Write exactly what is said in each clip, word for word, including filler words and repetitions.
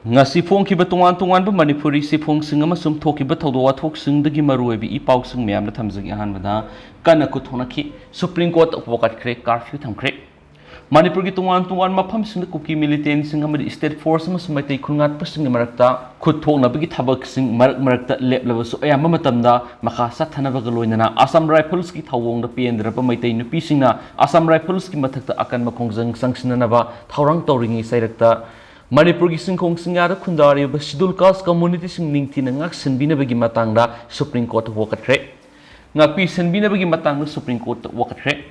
ꯉꯁꯤ ꯐꯣꯡꯈꯤꯕ ꯇꯣꯉꯥꯟ ꯇꯣꯉꯥꯟꯕ ꯃꯅꯤꯄꯨꯔꯤ ꯆꯦꯐꯣꯡꯁꯤꯡ ꯑꯃꯁꯨꯡ ꯊꯣꯛꯈꯤꯕ ꯊꯧꯗꯣꯛ ꯋꯥꯊꯣꯛꯁꯤꯡꯗꯒꯤ ꯃꯔꯨꯑꯣꯏꯕ ꯏ ꯄꯥꯎꯁꯤꯡ ꯃꯌꯥꯝꯗ ꯊꯝꯖꯒꯦ꯫ ꯑꯍꯥꯟꯕꯗ, ꯀꯟꯅ ꯈꯨꯠ ꯊꯣꯛꯅꯈꯤ꯫ ꯁꯨꯄ꯭ꯔꯤꯝ ꯀꯣꯔꯠ ꯋꯥꯀꯠꯈ꯭ꯔꯦ, ꯀꯥꯔꯐ꯭ꯌꯨ ꯊꯝꯈ꯭ꯔꯦ꯫ ꯃꯅꯤꯄꯨꯔꯒꯤ ꯇꯣꯉꯥꯟ ꯇꯣꯉꯥꯟꯕ ꯃꯐꯝꯁꯤꯡꯗ ꯀꯨꯀꯤ ꯃꯤꯂꯤꯇꯦꯟꯁꯤꯡ ꯑꯃꯗꯤ ꯁ꯭ꯇꯦꯠ ꯐꯣꯔꯁ ꯑꯃꯁꯨꯡ ꯃꯩꯇꯩ ꯈꯨꯟꯉꯥꯛꯄꯁꯤꯡꯒꯤ ꯃꯔꯛꯇ ꯈꯨꯠ ꯊꯣꯛꯅꯕꯒꯤ ꯊꯕꯛꯁꯤꯡ ꯃꯔꯛ ꯃꯔꯛꯇ ꯂꯦꯞꯂꯕꯁꯨ, ꯑꯌꯥꯝꯕ ꯃꯇꯝꯗ ꯃꯈꯥ ꯆꯠꯊꯅꯕꯒ ꯂꯣꯏꯅꯅ ꯑꯁꯥꯝ ꯔꯥꯏꯐꯜꯁꯀꯤ ꯊꯧꯑꯣꯡꯗ ꯄꯦꯟꯗ꯭ꯔꯕ ꯃꯩꯇꯩ ꯅꯨꯄꯤꯁꯤꯡꯅ ꯑꯁꯥꯝ ꯔꯥꯏꯐꯜꯁꯀꯤ ꯃꯊꯛꯇ ꯑꯀꯟꯕ ꯈꯣꯡꯖꯪ ꯆꯪꯁꯤꯟꯅꯅꯕ ꯊꯧꯔꯥꯡ ꯇꯧꯔꯤꯉꯩ ꯆꯩꯔꯛꯇ ꯃꯅꯤꯄꯨꯔꯒꯤ ꯆꯤꯡꯈꯣꯡ ꯆꯤꯡꯌꯥꯗ ꯈꯨꯟꯗꯥꯔꯤꯕ ꯁꯤꯗꯨꯜ ꯀꯥꯁ ꯀꯝꯃꯨꯅꯤꯇꯤꯁꯤꯡ ꯅꯤꯡꯊꯤꯅ ꯉꯥꯛꯁꯦꯟꯕꯤꯅꯕꯒꯤ ꯃꯇꯥꯡꯗ ꯁꯨꯄ꯭ꯔꯤꯝ ꯀꯣꯔꯠꯇ ꯋꯥꯀꯠꯈ꯭ꯔꯦ꯫ ꯉꯥꯛꯄꯤ ꯁꯦꯟꯕꯤꯅꯕꯒꯤ ꯃꯇꯥꯡꯗ ꯁꯨꯄ꯭ꯔꯤꯝ ꯀꯣꯔꯠꯇ ꯋꯥꯀꯠꯈ꯭ꯔꯦ꯫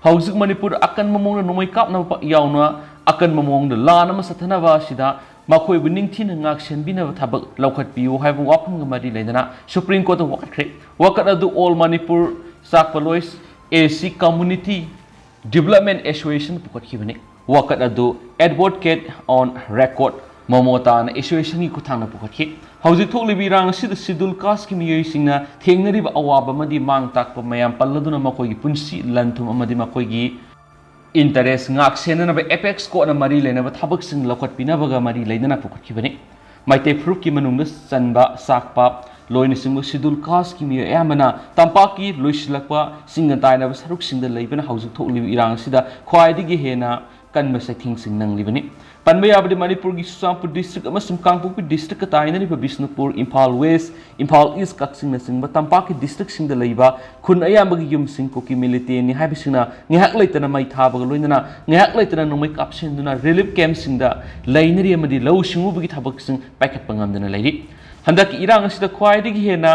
ꯍꯧꯖꯤꯛ ꯃꯅꯤꯄꯨꯔ ꯑꯀꯟꯕ ꯃꯑꯣꯡꯗ ꯅꯣꯡꯃꯩ ꯀꯥꯞꯅꯕ ꯌꯥꯎꯅ ꯑꯀꯟꯕ ꯃꯑꯣꯡꯗ ꯂꯥꯟ ꯑꯃ ꯆꯠꯊꯅꯕ ꯑꯁꯤꯗ ꯃꯈꯣꯏꯕꯨ ꯅꯤꯡꯊꯤꯅ ꯉꯥꯛ ꯁꯦꯟꯕꯤꯅꯕ ꯊꯕꯛ ꯂꯧꯈꯠꯄꯤꯌꯨ ꯍꯥꯏꯕ ꯋꯥꯐꯝꯒ ꯃꯔꯤ ꯂꯩꯅꯅ ꯁꯨꯄ꯭ꯔꯤꯝ ꯀꯣꯔꯠꯇ ꯋꯥꯀꯠꯈ꯭ꯔꯦ꯫ ꯋꯥꯀꯠ ꯑꯗꯨ ꯑꯣꯜ ꯃꯅꯤꯄꯨꯔ ꯆꯥꯛꯄ ꯂꯣꯏꯁ ꯑꯦ ꯁꯤ ꯀꯝꯃꯨꯅꯤꯇꯤ ꯗꯤꯕꯦꯂꯞꯃꯦꯟ ꯑꯦꯁꯣꯁꯤꯌꯦꯁꯟ ꯄꯨꯈꯠꯈꯤꯕꯅꯤ꯫ ꯋꯥꯀꯠ ꯑꯗꯨ ꯑꯦꯗꯚꯣꯀꯦꯠ ꯑꯣꯟ ꯔꯦꯀꯣꯔꯗ ꯃꯃꯣꯇꯥꯅ ꯑꯦꯁꯣꯁꯤꯌꯦꯁꯟꯒꯤ ꯈꯨꯠꯊꯥꯡꯗ ꯄꯨꯈꯠꯈꯤ꯫ ꯍꯧꯖꯤꯛ ꯊꯣꯛꯂꯤꯕ ꯏꯔꯥꯡ ꯑꯁꯤꯗ ꯁꯤꯗꯨꯜ ꯀꯥꯁꯀꯤ ꯃꯤꯑꯣꯏꯁꯤꯡꯅ ꯊꯦꯡꯅꯔꯤꯕ ꯑꯋꯥꯕ ꯑꯃꯗꯤ ꯃꯥꯡ ꯇꯥꯛꯄ ꯃꯌꯥꯝ ꯄꯜꯂꯗꯨꯅ ꯃꯈꯣꯏꯒꯤ ꯄꯨꯟꯁꯤ, ꯂꯟ ꯊꯨꯝ ꯑꯃꯗꯤ ꯃꯈꯣꯏꯒꯤ ꯏꯟꯇꯔꯦꯁ ꯉꯥꯛ ꯁꯦꯟꯅꯅꯕ ꯑꯦꯄꯦꯛꯁ ꯀꯣꯔꯠꯅ ꯃꯔꯤ ꯂꯩꯅꯕ ꯊꯕꯛꯁꯤꯡ ꯂꯧꯈꯠꯄꯤꯅꯕꯒ ꯃꯔꯤ ꯂꯩꯅꯅ ꯄꯨꯈꯠꯈꯤꯕꯅꯤ꯫ ꯃꯩꯇꯩ ꯐꯨꯔꯨꯞꯀꯤ ꯃꯅꯨꯡꯗ ꯆꯟꯕ ꯆꯥꯛꯄ ꯂꯣꯏꯅꯆꯤꯡꯕ ꯁꯤꯗꯨꯜ ꯀꯥꯁꯀꯤ ꯃꯤꯑꯣꯏ ꯑꯌꯥꯝꯕꯅ ꯇꯝꯄꯥꯛꯀꯤ ꯂꯣꯏꯁꯤꯜꯂꯛꯄ ꯆꯤꯡ ꯇꯥꯏꯅꯕ ꯁꯔꯨꯛꯁꯤꯡꯗ ꯂꯩꯕꯅ ꯍꯧꯖꯤꯛ ꯊꯣꯛꯂꯤꯕ ꯏꯔꯥꯡ ꯑꯁꯤꯗ ꯈ꯭ꯋꯥꯏꯗꯒꯤ ꯍꯦꯟꯅ ꯀꯟꯕ ꯆꯩꯊꯦꯡꯁꯤꯡ ꯅꯪꯂꯤꯕꯅꯤ꯫ ꯄꯟꯕ ꯌꯥꯕꯗꯤ ꯃꯅꯤꯄꯨꯔꯒꯤ ꯆꯨꯔꯆꯥꯟꯄꯨꯔ ꯗꯤꯁꯇ꯭ꯔꯤꯛ ꯑꯃꯁꯨꯡ ꯀꯥꯡꯄꯣꯛꯄꯤ ꯗꯤꯁꯇ꯭ꯔꯤꯛꯀ ꯇꯥꯏꯅꯔꯤꯕ ꯕꯤꯁꯅꯨꯄꯨꯔ, ꯏꯝꯐꯥꯜ ꯋꯦꯁ, ꯏꯝꯐꯥꯜ ꯏꯁ, ꯀꯛꯆꯤꯡꯅꯆꯤꯡꯕ ꯇꯝꯄꯥꯛꯀꯤ ꯗꯤꯁꯇ꯭ꯔꯤꯛꯁꯤꯡꯗ ꯂꯩꯕ ꯈꯨꯟ ꯑꯌꯥꯝꯕꯒꯤ ꯌꯨꯝꯁꯤꯡ ꯀꯨꯀꯤ ꯃꯤꯂꯤꯇꯦꯟꯅꯤ ꯍꯥꯏꯕꯁꯤꯡꯅ ꯉꯥꯏꯍꯥꯛ ꯂꯩꯇꯅ ꯃꯩ ꯊꯥꯕꯒ ꯂꯣꯏꯅꯅ ꯉꯥꯏꯍꯥꯛ ꯂꯩꯇꯅ ꯅꯣꯡꯃꯩ ꯀꯥꯞꯁꯤꯟꯗꯨꯅ ꯔꯤꯂꯤꯐ ꯀꯦꯝꯞꯁꯤꯡꯗ ꯂꯩꯅꯔꯤ ꯑꯃꯗꯤ ꯂꯧꯎ ꯁꯤꯡꯎꯕꯒꯤ ꯊꯕꯛꯁꯤꯡ ꯄꯥꯏꯈꯠꯄ ꯉꯝꯗꯅ ꯂꯩꯔꯤ꯫ ꯍꯟꯗꯛꯀꯤ ꯏꯔꯥꯡ ꯑꯁꯤꯗ ꯈ꯭ꯋꯥꯏꯗꯒꯤ ꯍꯦꯟꯅ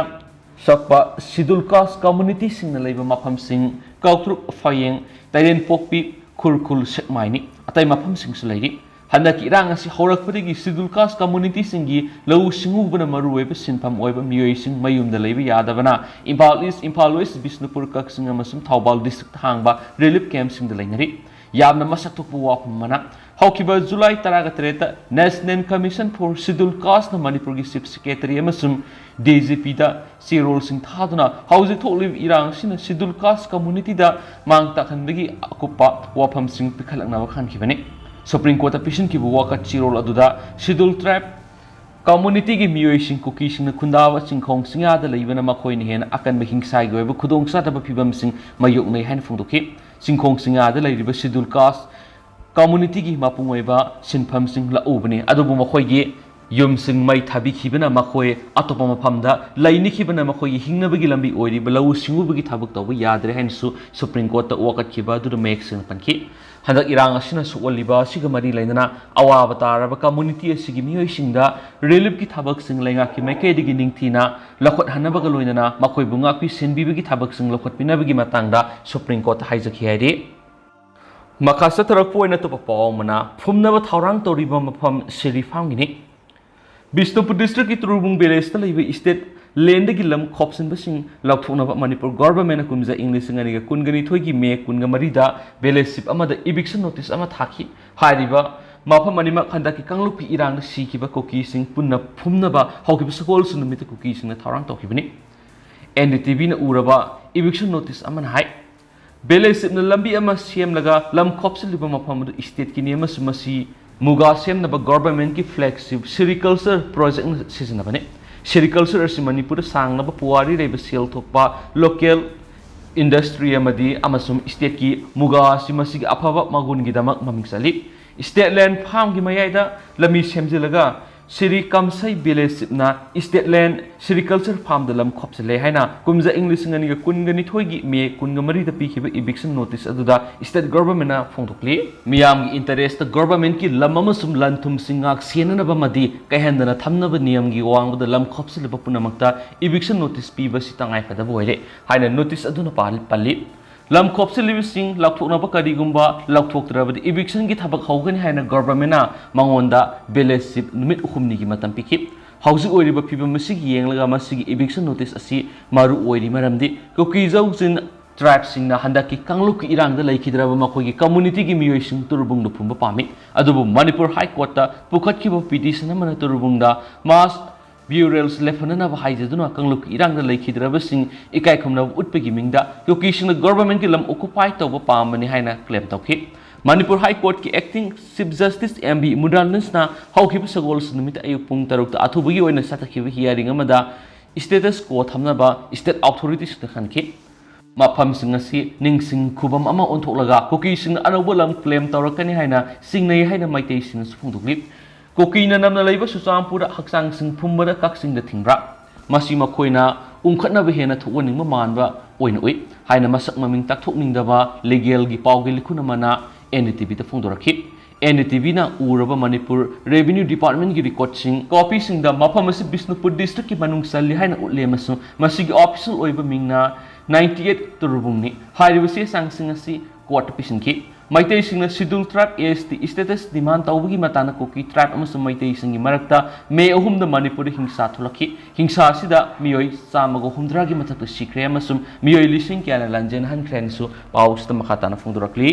ꯁꯣꯛꯄ ꯁꯤꯗꯨꯜ ꯀꯥꯁ ꯀꯝꯃꯨꯅꯤꯇꯤꯁꯤꯡꯅ ꯂꯩꯕ ꯃꯐꯝꯁꯤꯡ ꯀꯥꯎꯇ꯭ꯔꯨꯛ, ꯐꯌꯦꯡ, ꯇꯩꯔꯦꯟꯄꯣꯛꯄꯤ, ꯈꯨꯔꯈꯨꯜ, ꯁꯦꯛꯃꯥꯏꯅꯤ꯫ ꯑꯇꯩ ꯃꯐꯝꯁꯤꯡꯁꯨ ꯂꯩꯔꯤ꯫ ꯍꯟꯗꯛꯀꯤ ꯏꯔꯥꯡ ꯑꯁꯤ ꯍꯧꯔꯛꯄꯗꯒꯤ ꯁꯤꯗꯨꯜ ꯀꯥꯁ ꯀꯝꯃꯨꯅꯤꯇꯤꯁꯤꯡꯒꯤ ꯂꯧꯎ ꯁꯤꯡꯎꯕꯅ ꯃꯔꯨꯑꯣꯏꯕ ꯁꯤꯟꯐꯝ ꯑꯣꯏꯕ ꯃꯤꯑꯣꯏꯁꯤꯡ ꯃꯌꯨꯝꯗ ꯂꯩꯕ ꯌꯥꯗꯕꯅ ꯏꯝꯐꯥꯜ ꯏꯁ, ꯏꯝꯐꯥꯜ ꯋꯦꯁ, ꯕꯤꯁꯅꯨꯄꯨꯔ, ꯀꯛꯆꯤꯡ ꯑꯃꯁꯨꯡ ꯊꯧꯕꯥꯜ ꯗꯤꯁꯇ꯭ꯔꯤꯛꯇ ꯍꯥꯡꯕ ꯔꯤꯂꯤꯐ ꯀꯦꯝꯞꯁꯤꯡꯗ ꯂꯩꯅꯔꯤ꯫ ꯌꯥꯝꯅ ꯃꯁꯛ ꯊꯣꯛꯄ ꯋꯥꯐꯝ ꯑꯃꯅ, ꯍꯧꯈꯤꯕ ꯖꯨꯂꯥꯏ ꯇꯔꯥꯒ ꯇꯔꯦꯠꯇ National Commission for Scheduled Casteꯅ ꯃꯅꯤꯄꯨꯔꯒꯤ ꯆꯤꯐ ꯁꯦꯀ꯭ꯔꯦꯇꯔꯤ ꯑꯃꯁꯨꯡ ꯗꯤ ꯖꯤ ꯄꯤꯗ ꯆꯦꯔꯣꯜꯁꯤꯡ ꯊꯥꯗꯨꯅ ꯍꯧꯖꯤꯛ ꯊꯣꯛꯂꯤꯕ ꯏꯔꯥꯡ ꯑꯁꯤꯅ ꯁꯤꯗꯨꯜ ꯀꯥꯁ ꯀꯝꯃꯨꯅꯤꯇꯤꯗ ꯃꯥꯡ ꯇꯥꯛꯍꯟꯕꯒꯤ ꯑꯀꯨꯞꯄ ꯋꯥꯐꯝꯁꯤꯡ ꯄꯤꯈꯠꯂꯛꯅꯕ ꯈꯟꯈꯤꯕꯅꯤ꯫ ꯁꯨꯄ꯭ꯔꯤꯝ ꯀꯣꯔꯠꯇ ꯄꯤꯁꯤꯟꯈꯤꯕ ꯋꯥꯀꯠ ꯆꯦꯔꯣꯜ ꯑꯗꯨꯗ ꯁꯦꯗ꯭ꯌꯨꯜ ꯇ꯭ꯔꯥꯏꯕ ꯀꯝꯃꯨꯅꯤꯇꯤꯒꯤ ꯃꯤꯑꯣꯏꯁꯤꯡ ꯀꯨꯀꯤꯁꯤꯡꯅ ꯈꯨꯟꯗꯥꯕ ꯆꯤꯡꯈꯣꯡ ꯆꯤꯡꯌꯥꯗ ꯂꯩꯕꯅ ꯃꯈꯣꯏꯅ ꯍꯦꯟꯅ ꯑꯀꯟꯕ ꯍꯤꯡꯁꯥꯒꯤ ꯑꯣꯏꯕ ꯈꯨꯗꯣꯡꯆꯥꯗꯕ ꯐꯤꯕꯝꯁꯤꯡ ꯃꯥꯌꯣꯛꯅꯩ ꯍꯥꯏꯅ ꯐꯣꯡꯗꯣꯛꯈꯤ꯫ ꯆꯤꯡꯈꯣꯡ ꯆꯤꯡꯌꯥꯗ ꯂꯩꯔꯤꯕ ꯁꯦꯗ꯭ꯌꯨꯜ ꯀꯥꯁ ꯀꯝꯃꯨꯅꯤꯇꯤꯒꯤ ꯃꯄꯨꯡ ꯑꯣꯏꯕ ꯁꯤꯟꯐꯝꯁꯤꯡ ꯂꯧꯎꯕꯅꯤ, ꯑꯗꯨꯕꯨ ꯃꯈꯣꯏꯒꯤ ꯌꯨꯝꯁꯤꯡ ꯃꯩ ꯊꯥꯕꯤꯈꯤꯕꯅ ꯃꯈꯣꯏ ꯑꯇꯣꯞꯄ ꯃꯐꯝꯗ ꯂꯩꯅꯈꯤꯕꯅ ꯃꯈꯣꯏꯒꯤ ꯍꯤꯡꯅꯕꯒꯤ ꯂꯝꯕꯤ ꯑꯣꯏꯔꯤꯕ ꯂꯧꯎ ꯁꯤꯡꯎꯕꯒꯤ ꯊꯕꯛ ꯇꯧꯕ ꯌꯥꯗ꯭ꯔꯦ ꯍꯥꯏꯅꯁꯨ ꯁꯨꯄ꯭ꯔꯤꯝ ꯀꯣꯔꯠꯇ ꯋꯥꯀꯠꯈꯤꯕ ꯑꯗꯨꯗ ꯃꯌꯦꯛ ꯁꯦꯡꯅ ꯄꯟꯈꯤ꯫ ꯍꯟꯗꯛ ꯏꯔꯥꯡ ꯑꯁꯤꯅ ꯁꯣꯛꯍꯜꯂꯤꯕ ꯑꯁꯤꯒ ꯃꯔꯤ ꯂꯩꯅꯅ ꯑꯋꯥꯕ ꯇꯥꯔꯕ ꯀꯝꯃꯨꯅꯤꯇꯤ ꯑꯁꯤꯒꯤ ꯃꯤꯑꯣꯏꯁꯤꯡꯗ ꯔꯤꯂꯤꯐꯀꯤ ꯊꯕꯛꯁꯤꯡ ꯂꯩꯉꯥꯛꯀꯤ ꯃꯥꯏꯀꯩꯗꯒꯤ ꯅꯤꯡꯊꯤꯅ ꯂꯧꯈꯠꯍꯟꯅꯕꯒ ꯂꯣꯏꯅꯅ ꯃꯈꯣꯏꯕꯨ ꯉꯥꯛꯄꯤ ꯁꯦꯟꯕꯤꯕꯒꯤ ꯊꯕꯛꯁꯤꯡ ꯂꯧꯈꯠꯄꯤꯅꯕꯒꯤ ꯃꯇꯥꯡꯗ ꯁꯨꯄ꯭ꯔꯤꯝ ꯀꯣꯔꯠꯇ ꯍꯥꯏꯖꯈꯤ ꯍꯥꯏꯔꯤ꯫ ꯃꯈꯥ ꯆꯠꯊꯔꯛꯄ ꯑꯣꯏꯅ ꯑꯇꯣꯞꯄ ꯄꯥꯎ ꯑꯃꯅ, ꯐꯨꯝꯅꯕ ꯊꯧꯔꯥꯡ ꯇꯧꯔꯤꯕ ꯃꯐꯝ ꯁꯤꯔꯤ ꯐꯥꯝꯒꯤꯅꯤ꯫ ꯕꯤꯁꯅꯨꯄꯨꯔ ꯗꯤꯁꯇ꯭ꯔꯤꯛꯀꯤ ꯇꯨꯔꯨꯕꯨꯡ ꯚꯤꯂꯦꯖꯇ ꯂꯩꯕ ꯏꯁꯇꯦꯠ ꯂꯦꯟꯗꯒꯤ ꯂꯝ ꯈꯣꯞꯆꯤꯟꯕꯁꯤꯡ ꯂꯧꯊꯣꯛꯅꯕ ꯃꯅꯤꯄꯨꯔ ꯒꯣꯚꯔꯟꯃꯦꯟꯠꯅ ꯀꯨꯝꯖꯥ ꯏꯪ ꯂꯤꯁꯤꯡ ꯑꯅꯤꯒ ꯀꯨꯟꯒ ꯅꯤꯊꯣꯏꯒꯤ ꯃꯦ ꯀꯨꯟꯒ ꯃꯔꯤꯗ ꯚꯤꯂꯦꯖ ꯆꯤꯐ ꯑꯃꯗ ꯏꯚꯤꯛꯁꯟ ꯅꯣꯇꯤꯁ ꯑꯃ ꯊꯥꯈꯤ꯫ ꯍꯥꯏꯔꯤꯕ ꯃꯐꯝ ꯑꯅꯤꯃꯛ ꯍꯟꯗꯛꯀꯤ ꯀꯥꯡꯂꯨꯞꯀꯤ ꯏꯔꯥꯡꯗ ꯁꯤꯈꯤꯕ ꯀꯨꯀꯤꯁꯤꯡ ꯄꯨꯟꯅ ꯐꯨꯝꯅꯕ ꯍꯧꯈꯤꯕ ꯁꯒꯣꯜꯁꯦꯟ ꯅꯨꯃꯤꯠꯇ ꯀꯨꯀꯤꯁꯤꯡꯅ ꯊꯧꯔꯥꯡ ꯇꯧꯈꯤꯕꯅꯤ꯫ N D T ꯚꯤꯅ ꯎꯔꯕ eviction notice ꯑꯃꯅ ꯍꯥꯏ, ꯚꯤꯂꯦꯖ ꯆꯤꯐꯅ ꯂꯝꯕꯤ ꯑꯃ ꯁꯦꯝꯂꯒ ꯂꯝ ꯈꯣꯞꯆꯤꯜꯂꯤꯕ ꯃꯐꯝ ꯑꯗꯨ ꯏꯁꯇꯦꯠꯀꯤꯅꯤ ꯑꯃꯁꯨꯡ ꯃꯁꯤ ꯃꯨꯒꯥ ꯁꯦꯝꯅꯕ ꯒꯣꯚꯔꯟꯃꯦꯟꯠꯀꯤ ꯐ꯭ꯂꯦꯒꯁꯤꯞ ꯁꯤꯔꯤꯀꯜꯆꯔ ꯄ꯭ꯔꯣꯖꯦꯛꯅ ꯁꯤꯖꯤꯟꯅꯕꯅꯤ꯫ ꯁꯤꯔꯤꯀꯜꯆꯔ ꯑꯁꯤ ꯃꯅꯤꯄꯨꯔꯗ ꯁꯥꯡꯂꯕ ꯄꯨꯋꯥꯔꯤ ꯂꯩꯕ ꯁꯦꯜ ꯊꯣꯛꯄ ꯂꯣꯀꯦꯜ ꯏꯟꯗꯁꯇ꯭ꯔꯤ ꯑꯃꯗꯤ ꯑꯃꯁꯨꯡ ꯏꯁꯇꯦꯠꯀꯤ ꯃꯨꯒꯥ ꯑꯁꯤ ꯃꯁꯤꯒꯤ ꯑꯐꯕ ꯃꯒꯨꯟꯒꯤꯗꯃꯛ ꯃꯃꯤꯡ ꯆꯠꯂꯤ꯫ ꯏꯁꯇꯦꯠ ꯂꯦꯟ ꯐꯥꯝꯒꯤ ꯃꯌꯥꯏꯗ ꯂꯝꯕꯤ ꯁꯦꯝꯖꯤꯜꯂꯒ ꯁꯤꯔꯤ ꯀꯝꯁꯩ ꯚꯤꯂꯦꯖ ꯆꯤꯐꯅ ꯏꯁꯇꯦꯠ ꯂꯦꯟ ꯁꯤꯔꯤꯀꯜꯆꯔ ꯐꯥꯝꯗ ꯂꯝ ꯈꯣꯞꯆꯤꯜꯂꯦ ꯍꯥꯏꯅ ꯀꯨꯝꯖꯥ ꯏꯪ ꯂꯤꯁꯤꯡ ꯑꯅꯤꯒ ꯀꯨꯟꯒ ꯅꯤꯊꯣꯏꯒꯤ ꯃꯦ ꯀꯨꯟꯒ ꯃꯔꯤꯗ ꯄꯤꯈꯤꯕ ꯏꯚꯤꯛꯁꯟ ꯅꯣꯇꯤꯁ ꯑꯗꯨꯗ ꯏꯁꯇꯦꯠ ꯒꯣꯚꯔꯟꯃꯦꯟꯠꯅ ꯐꯣꯡꯗꯣꯛꯂꯤ꯫ ꯃꯤꯌꯥꯝꯒꯤ ꯏꯟꯇꯔꯦꯁꯇ ꯒꯣꯚꯔꯟꯃꯦꯟꯠꯀꯤ ꯂꯝ ꯑꯃꯁꯨꯡ ꯂꯟ ꯊꯨꯝꯁꯤꯡ ꯉꯥꯛ ꯁꯦꯟꯅꯅꯕ ꯑꯃꯗꯤ ꯀꯥꯏꯍꯟꯗꯅ ꯊꯝꯅꯕ ꯅꯤꯌꯝꯒꯤ ꯋꯥꯡꯃꯗ ꯂꯝ ꯈꯣꯞꯆꯤꯜꯂꯕ ꯄꯨꯝꯅꯃꯛꯇ ꯏꯚꯤꯛꯁꯟ ꯅꯣꯇꯤꯁ ꯄꯤꯕꯁꯤ ꯇꯉꯥꯏꯐꯗꯕ ꯑꯣꯏꯔꯦ ꯍꯥꯏꯅ ꯅꯣꯇꯤꯁ ꯑꯗꯨꯅ ꯄꯥꯜ-, ꯄꯜꯂꯤ꯫ ꯂꯝ ꯈꯣꯞꯆꯤꯜꯂꯤꯕꯁꯤꯡ ꯂꯧꯊꯣꯛꯅꯕ ꯀꯔꯤꯒꯨꯝꯕ ꯂꯧꯊꯣꯛꯇ꯭ꯔꯕꯗꯤ ꯏꯚꯤꯛꯁꯟꯒꯤ ꯊꯕꯛ ꯍꯧꯒꯅꯤ ꯍꯥꯏꯅ ꯒꯣꯚꯔꯟꯃꯦꯟꯠꯅ ꯃꯉꯣꯟꯗ ꯚꯤꯂꯦꯖ ꯆꯤꯐ ꯅꯨꯃꯤꯠ ꯍꯨꯝꯅꯤꯒꯤ ꯃꯇꯝ ꯄꯤꯈꯤ꯫ ꯍꯧꯖꯤꯛ ꯑꯣꯏꯔꯤꯕ ꯐꯤꯕꯝ ꯑꯁꯤꯒꯤ ꯌꯦꯡꯂꯒ ꯃꯁꯤꯒꯤ ꯏꯚꯤꯛꯁꯟ ꯅꯣꯇꯤꯁ ꯑꯁꯤ ꯃꯔꯨ ꯑꯣꯏꯔꯤ, ꯃꯔꯝꯗꯤ ꯀꯨꯀꯤ ꯖꯧꯖꯤꯟ ꯇ꯭ꯔꯥꯏꯕꯁꯤꯡꯅ ꯍꯟꯗꯛꯀꯤ ꯀꯥꯡꯂꯨꯞꯀꯤ ꯏꯔꯥꯡꯗ ꯂꯩꯈꯤꯗ꯭ꯔꯕ ꯃꯈꯣꯏꯒꯤ ꯀꯝꯃꯨꯅꯤꯇꯤꯒꯤ ꯃꯤꯑꯣꯏꯁꯤꯡ ꯇꯨꯔꯨꯕꯨꯡꯗ ꯐꯨꯝꯕ ꯄꯥꯝꯃꯤ꯫ ꯑꯗꯨꯕꯨ ꯃꯅꯤꯄꯨꯔ ꯍꯥꯏ ꯀꯣꯔꯠꯇ ꯄꯨꯈꯠꯈꯤꯕ ꯄꯤꯇꯤꯁꯟ ꯑꯃꯅ ꯇꯨꯔꯨꯕꯨꯡꯗ ꯃꯥꯁ ꯕ꯭ꯌꯨꯔꯦꯜꯁ ꯂꯦꯞꯍꯟꯅꯅꯕ ꯍꯥꯏꯖꯗꯨꯅ ꯀꯥꯡꯂꯨꯞꯀꯤ ꯏꯔꯥꯡꯗ ꯂꯩꯈꯤꯗ꯭ꯔꯕꯁꯤꯡ ꯏꯀꯥꯏ ꯈꯨꯝꯅꯕ ꯎꯠꯄꯒꯤ ꯃꯤꯡꯗ ꯀꯨꯀꯤꯁꯤꯡꯅ ꯒꯣꯚꯔꯟꯃꯦꯟꯠꯀꯤ ꯂꯝ ꯑꯣꯀꯨꯄꯥꯏ ꯇꯧꯕ ꯄꯥꯝꯕꯅꯤ ꯍꯥꯏꯅ ꯀ꯭ꯂꯦꯝ ꯇꯧꯈꯤ꯫ ꯃꯅꯤꯄꯨꯔ ꯍꯥꯏ ꯀꯣꯔꯠꯀꯤ acting Chief Justice M B Mudananda ꯍꯧꯈꯤꯕ ꯁꯒꯣꯜꯁꯦꯟ ꯅꯨꯃꯤꯠꯇ ꯑꯌꯨꯛ ꯄꯨꯡ ꯇꯔꯨꯛꯇ ꯑꯊꯨꯕꯒꯤ ꯑꯣꯏꯅ ꯆꯠꯊꯈꯤꯕ hearing ꯑꯃꯗ status quo ꯊꯝꯅꯕ state authorities ꯅ ꯈꯟꯈꯤ꯫ ꯃꯐꯝꯁꯤꯡ ꯑꯁꯤ ꯅꯤꯡꯁꯤꯡ ꯈꯨꯕꯝ ꯑꯃ ꯑꯣꯟꯊꯣꯛꯂꯒ ꯀꯨꯀꯤꯁꯤꯡꯅ ꯑꯅꯧꯕ ꯂꯝ claim ꯇꯧꯔꯛꯀꯅꯤ ꯍꯥꯏꯅ ꯆꯤꯡꯅꯩ ꯍꯥꯏꯅ ꯃꯩꯇꯩꯁꯤꯡꯅꯁꯨ ꯐꯣꯡꯗꯣꯛꯂꯤ꯫ ꯀꯨꯀꯤꯅ ꯅꯝꯅ ꯂꯩꯕ ꯆꯨꯔꯆꯥꯟꯄꯨꯔꯗ ꯍꯛꯆꯥꯡꯁꯤꯡ ꯐꯨꯝꯕꯗ ꯀꯛꯆꯤꯡꯗ ꯊꯤꯡꯕ꯭ꯔꯥ? ꯃꯁꯤ ꯃꯈꯣꯏꯅ ꯎꯪꯈꯠꯅꯕ ꯍꯦꯟꯅ ꯊꯣꯛꯍꯟꯅꯤꯡꯕ ꯃꯥꯟꯕ ꯑꯣꯏꯅ ꯎꯏ ꯍꯥꯏꯅ ꯃꯁꯛ ꯃꯃꯤꯡ ꯇꯥꯛꯊꯣꯛꯅꯤꯡꯗꯕ legal ꯒꯤ ꯄꯥꯎꯒꯤ ꯂꯤꯈꯨꯟ ꯑꯃꯅ N D T V ꯗ ꯐꯣꯡꯗꯣꯔꯛꯈꯤ꯫ N D T V ꯅ ꯎꯔꯕ ꯃꯅꯤꯄꯨꯔ Revenue Department ꯀꯤ record ꯁꯤꯡ copy ꯁꯤꯡꯗ ꯃꯐꯝ ꯑꯁꯤ ꯕꯤꯁꯅꯨꯄꯨꯔ district ꯀꯤ ꯃꯅꯨꯡ ꯆꯜꯂꯤ ꯍꯥꯏꯅ ꯎꯠꯂꯦ ꯑꯃꯁꯨꯡ ꯃꯁꯤꯒꯤ official ꯑꯣꯏꯕ ꯃꯤꯡꯅ ninety eight ꯇꯣꯔꯕꯨꯡꯅꯤ꯫ ꯍꯥꯏꯔꯤꯕ ꯆꯦ ꯆꯥꯡꯁꯤꯡ ꯑꯁꯤ court ꯇ ꯄꯤꯁꯤꯟꯈꯤ꯫ ꯃꯩꯇꯩꯁꯤꯡꯅ Scheduled Tribe S T status demand ꯇꯧꯕꯒꯤ ꯃꯇꯥꯡꯗ ꯀꯨꯀꯤ tribe ꯑꯃꯁꯨꯡ ꯃꯩꯇꯩꯁꯤꯡꯒꯤ ꯃꯔꯛꯇ ꯃꯦ ꯑꯍꯨꯝꯗ ꯃꯅꯤꯄꯨꯔꯗ ꯍꯤꯡꯁꯥ ꯊꯣꯛꯂꯛꯈꯤ꯫ ꯍꯤꯡꯁꯥ ꯑꯁꯤꯗ ꯃꯤꯑꯣꯏ ꯆꯥꯝꯃꯒ ꯍꯨꯝꯗ꯭ꯔꯥꯒꯤ ꯃꯊꯛꯇ ꯁꯤꯈ꯭ꯔꯦ ꯑꯃꯁꯨꯡ ꯃꯤꯑꯣꯏ ꯂꯤꯁꯤꯡ ꯀꯌꯥꯅ ꯂꯥꯟꯖꯦꯟ ꯍꯟꯈ꯭ꯔꯦ ꯍꯥꯏꯅꯁꯨ ꯄꯥꯎ ꯑꯁꯤꯗ ꯃꯈꯥ ꯇꯥꯅ ꯐꯣꯡꯗꯣꯔꯛꯂꯤ꯫